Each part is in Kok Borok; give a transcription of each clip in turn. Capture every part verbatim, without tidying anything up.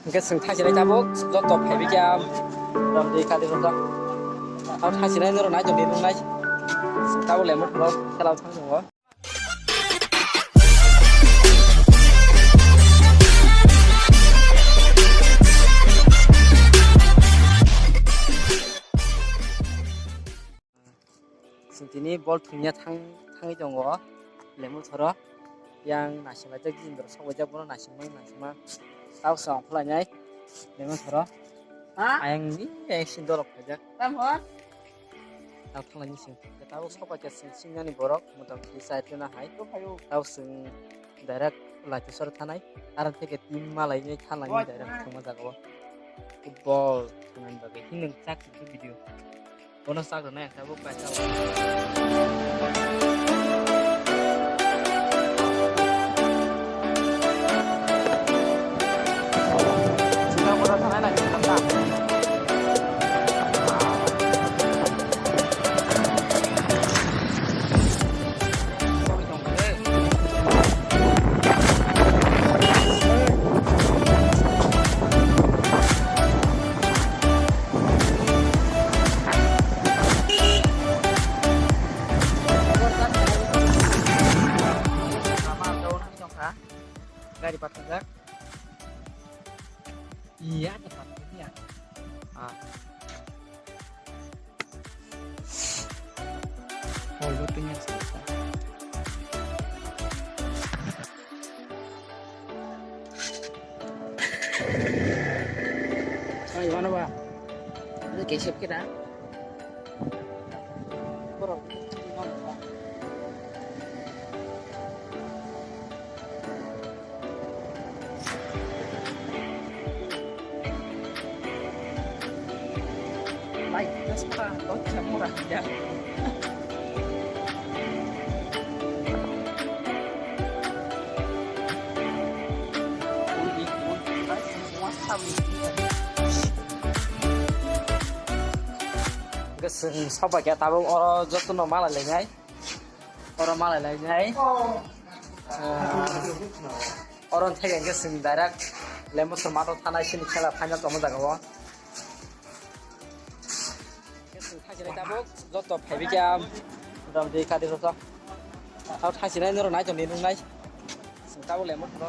Hingke chwng thaisinai tabuk joto phaibai khe, ram de kadi joto. Tabuk thaisinai norok nai tongdi nungnai. Tabuk lemon thoro khela thang tongo. Chwng tini bol thwngya thang-, thangwi tongo, lemon thoro. Yang naisinglaijak, jindor sokbaijak, bono naisingmang, naisingmang. Tau song phlainai, lemon thoro. Ha? Ayang ni, ayang sindor rok khaijak. Tamo? Tau thanglaini sing. Tau sokbaijak sing, singnani borok, motamoti chai tuna hai. Tau sing direct Laitisor thanai. Aro theke team malaini thanlaini direct thwngma jagao. Football thwngnani bagwi hinwi chak video. Bono chak rwnai ang tabuk kaisa. Gari pathajak. Iya, ada pathajak ya. Ah. Oh, lo tinggal sebentar. Ay, ano ba? Ano kesep kita? Like, just para, don't jump around, yeah. Hwnkhe chwng sobai khe tabuk oro jotono malai lainai. Oro malai lainai. Ah, oro theke hwnkhe chwng direct Lembu Sroma to thanai sini khela final tongma jaga o. Hwnkhe chwng thangsinai tabuk joto phaibai khe motamoti kadi joto. Thasinai norok nai tongdi nungnai. Chwng tabuk lembu thoro.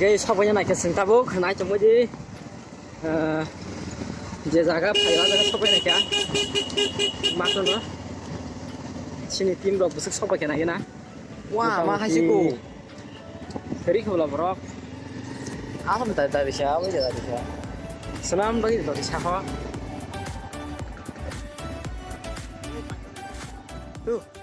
Tei sobaina naikhe chwng tabuk, nai tongbaidi, ah, je jaga phai o jaga sobai naikha. Matono chini team rok bwswk sobai khe naikhe na. Wa, ma hai se ko. Motamoti. Ri khobla borok. Asam ta ta bisa, oi jaga bisa. Swnam bagwi dori saho. Tu.